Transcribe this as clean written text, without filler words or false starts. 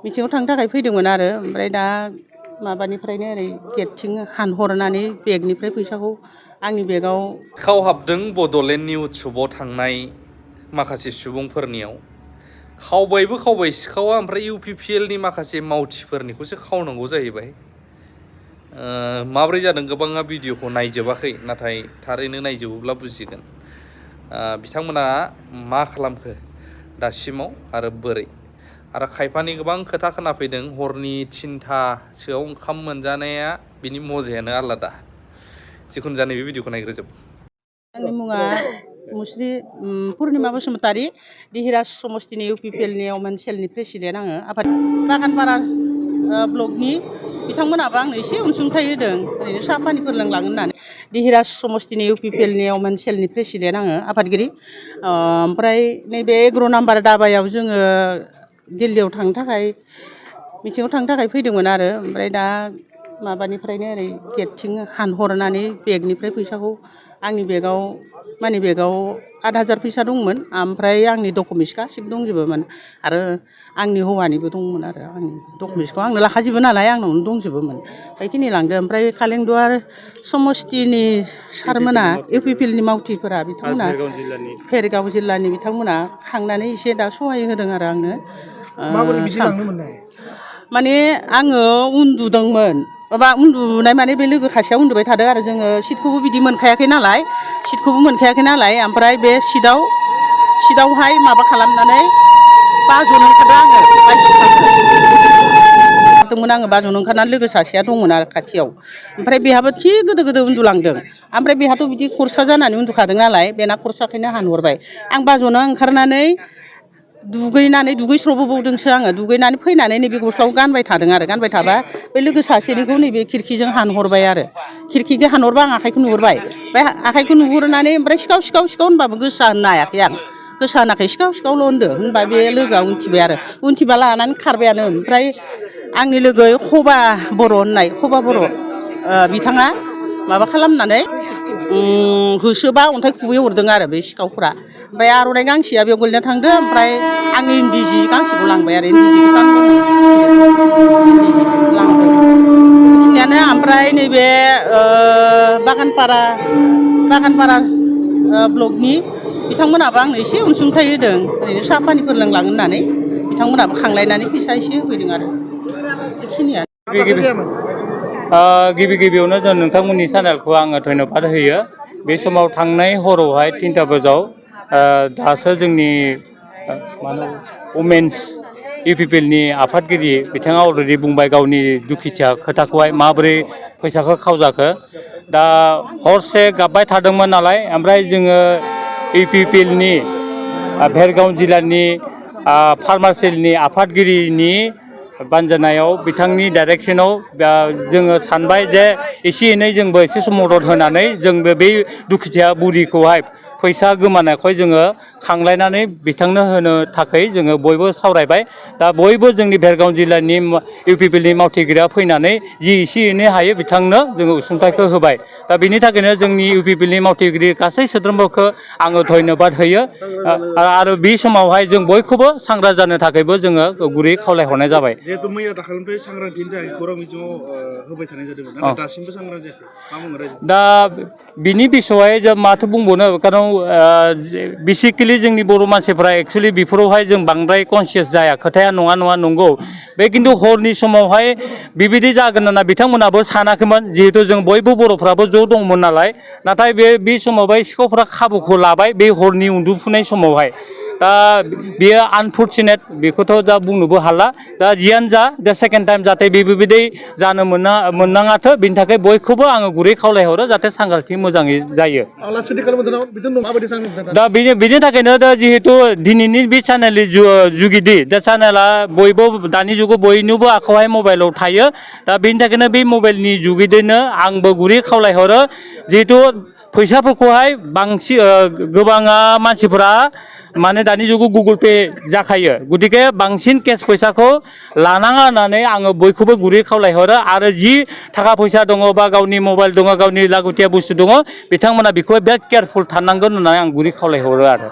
मिथिङाव थांनो थाखाय फैदोंमोन आरो ओमफ्राय दा माबानिफ्रायनो ओरै गेटथिं हानहरनानै बेगनिफ्राय फैसाखौ आंनि बेगाव सिखाव हाबदों बड'लेण्डनि उत्सबआव थांनाय माखासे सुबुंफोरनियाव खावबायबो खावबाय सिखावा ओमफ्राय UPPL नि माखासे मावथिफोरनिखौसो खावनांगौ जाहैबाय। माब्रै जादों गोबाङा भिडिअखौ नायजोबाखै नाथाय थारैनो नायजोबोब्ला बुजिगोन बिथांमोना मा खालामखो दासिमाव आरो बोरै आरो खायफानि गोबां खोथा खोनाफैदों हरनि 3थासोआव ओंखाम मोनजानाया बिनि मजायानो आलादा। जिखुनु जाया नैबे भिडिअखौ नायग्रोजोब। आंनि मुङा मुस्रि पुर्निमा बसुमतारी दिहिराज समस्तिनि UPPL नि अमेन सेलनि प्रेसिडेन्ट आङो आफाद बागानपारा ब्लकनि बिथांमोनाबो आंनो एसे अनसुंथाइ होदों ओरैनो साहा पानिफोर लोंलांनो होननानै दिहिराज समस्तिनि UPPL नि अमेन सेलनि प्रेसिडेन्ट आङो आफादगिरि ओमफ्राय नैबे 11 नाम्बार दाबायाव जोङो दिल्लीयाव थांनो थाखाय मिथिङाव थांनो थाखाय फैदोंमोन आरो ओमफ्राय दा माबानिफ्रायनो ओरै गेटथिं हानहरनानै बेगनिफ्राय फैसाखौ आंनि बेगाव मानि बेगाव 8,000 फैसा दंमोन ओमफ्राय आंनि डकुमेन्टस गासिबो दंजोबोमोन आरो आंनि हौवानिबो दंमोन आरो आंनि डकुमेन्टसखौ आंनो लाखाजोबो नालाय आंनावनो दंजोबोमोन बेखिनि लांदो ओमफ्राय कालेंदुवार समस्तिनि सारमोना UPPL नि मावथिफोरा बिथांमोना भेरगाव जिल्लानि बिथांमोना खांनानै एसे दा सहाय होदों आरो आंनो माबोरै बिदि लांनो मोननाय माने आङो उन्दुदोंमोन माबा उन्दुनाय माने बे लोगो खासेयाव उन्दुबाय थादों आरो जोङो सिटखौबो बिदि मोनखायाखै नालाय ओमफ्राय बे सिटआवहाय माबा खालामनानै बाज'नो ओंखारदों आङो बाज'नो ओंखारनानै लोगो सासेया दंमोन आरो खाथियाव ओमफ्राय बेहाबो थिग गोदो गोदो उन्दुलांदों ओमफ्राय बेहाथ' बिदि खरसा जानानै उन्दुखादों नालाय बेना खरसाखौनो हानहरबाय आं बाज'नो ओंखारनानै दुगैस्र'बोबावदोंसो आङो दुगैनानै फैनानै नैबे गस्लाखौ गानबाय थादों आरो गानबाय थाबा बे लोगो सासेनिखौ नैबे खिरखिजों हानहरबाय आरो खिरखिजों हानहरबा आं आखाइखौ नुहुरबाय बे आखाइखौ नुहुरनानै ओमफ्राय सिखाव होनबाबो गोसा होननो हायाखै आं गोसा होनाखै सिखावल' होनदों होनबा बे लोगोआ उनथिबाय आरो उनथिबा लानानै खारबायानो ओमफ्राय आंनि लोगो खबा बर' बिथाङा माबा खालामनानै होसोबा अन्थाइ खुबै हरदों आरो बे सिखावफ्रा ओमफ्राय आर'नाइ गांसेया बेयाव गोलैना थांदों ओमफ्राय आंनि इन्दि जि गांसेखौ लांबाय आरो इन्दि जिखौ लांदों बेखिनियानो ओमफ्राय नैबे बागानपारा ब्लकनि बिथांमोनाबो आंनो एसे अनसुंथाइ होदों ओरैनो साहा पानिफोर लोंलांनो होननानै बिथांमोनाबो खांलायनानै फैसा एसे होफैदों आरो बेखिनियानो गिबियावनो जों नोंथांमोननि चेनेलखौ आङो धन्यबाद होयो बे समाव थांनाय हरावहाय 3टा बाजाव दासो जोंनि वमेन्स UPPL नि आफादगिरि बिथाङा अलरेडि बुंबाय गावनि दुखुथिया खोथाखौहाय माबोरै फैसाखौ खावजाखो दा हरसे गाबबाय थादोंमोन नालाय ओमफ्राय जोङो UPPL नि भेरगाव जिल्लानि फार्मार सेलनि आफादगिरिनि बानजायनायाव बिथांनि डाइरेक्सनाव जोङो सानबाय जे एसे एनै जोंबो एसे मदद होनानै जोंबो बै दुखुथिया बुरिखौहाय फैसा गोमानायखौ जोङो खांलायनानै बिथांनो होनो थाखाय जोङो बयबो सावरायबाय दा बयबो जोंनि भेरगाव जिल्लानि UPPL नि मावथिगिरिया फैनानै जि एसे एनै हायो बिथांनो जोङो अनसुंथाइखौ होबाय दा बिनि थाखायनो जोंनि UPPL नि मावथिगिरि गासै सोद्रोमाखौ आङो धन्यबाद होयो आरो बे समावहाय जों बयखौबो सांग्रां जानो थाखायबो जोङो गुरै खावलायहरनाय जाबाय जिहेतु मैया दाखालिनिफ्राय सांग्रांथिनि थाखाय खौरां बिजोङाव होबाय थानाय जादोंमोन नाथाय दासिमबो सांग्रां जायाखै मा बुङो रायजो दा बिनि बिसय जों माथो बुंबावनो खारन बेसिकेलि जोंनि बर' मानसिफ्रा एक्सुवेलि बेफोरावहाय जों बांद्राय कनसियास जाया खोथाया नङा नंगौ बे खिन्थु हरनि समावहाय बेबायदि जागोन होनना बिथांमोनाबो सानाखैमोन जिहेतु जों बयबो बर'फ्राबो ज' दंमोन नालाय नाथाय बे समावहाय सिखावफ्रा खाबुखौ लाबाय बे हरनि उन्दुफुनाय समावहाय दा बेयो आनफर्चुनेट बेखौथ' दा बुंनोबो हाला दा जियानो जा दा सेकेन्ड टाइम जाहाथे बेबायदि जानो मोननाङाथो बेनि थाखाय बयखौबो आङो गुरै खावलायहरो जाहाथे सांग्रांथि मोजाङै जायो दा बेनि थाखायनो दा जिहेतु दिनैनि बे चेनेलनि जुगिदि दा चेनेला बयबो दानि जुगाव बयनिबो आखायावहाय मबाइलाव थायो दा बेनि थाखायनो बे मबाइलनि जुगिदैनो आंबो गुरै खावलायहरो जिहेतु फैसाफोरखौहाय बांसिन गोबाङा मानसिफोरा माने दानि जुगाव गुगल पे जाखायो गतिके बांसिन केस फैसाखौ लानाङा होननानै आङो बयखौबो गुरै खावलायहरो आरो जि थाखा फैसा दङ बा गावनि मबाइल दङ गावनि लागतिया बुस्थु दङ बिथांमोना बेखौहाय बिराद केयारफुल थानांगोन होननानै आं गुरै खावलायहरो आरो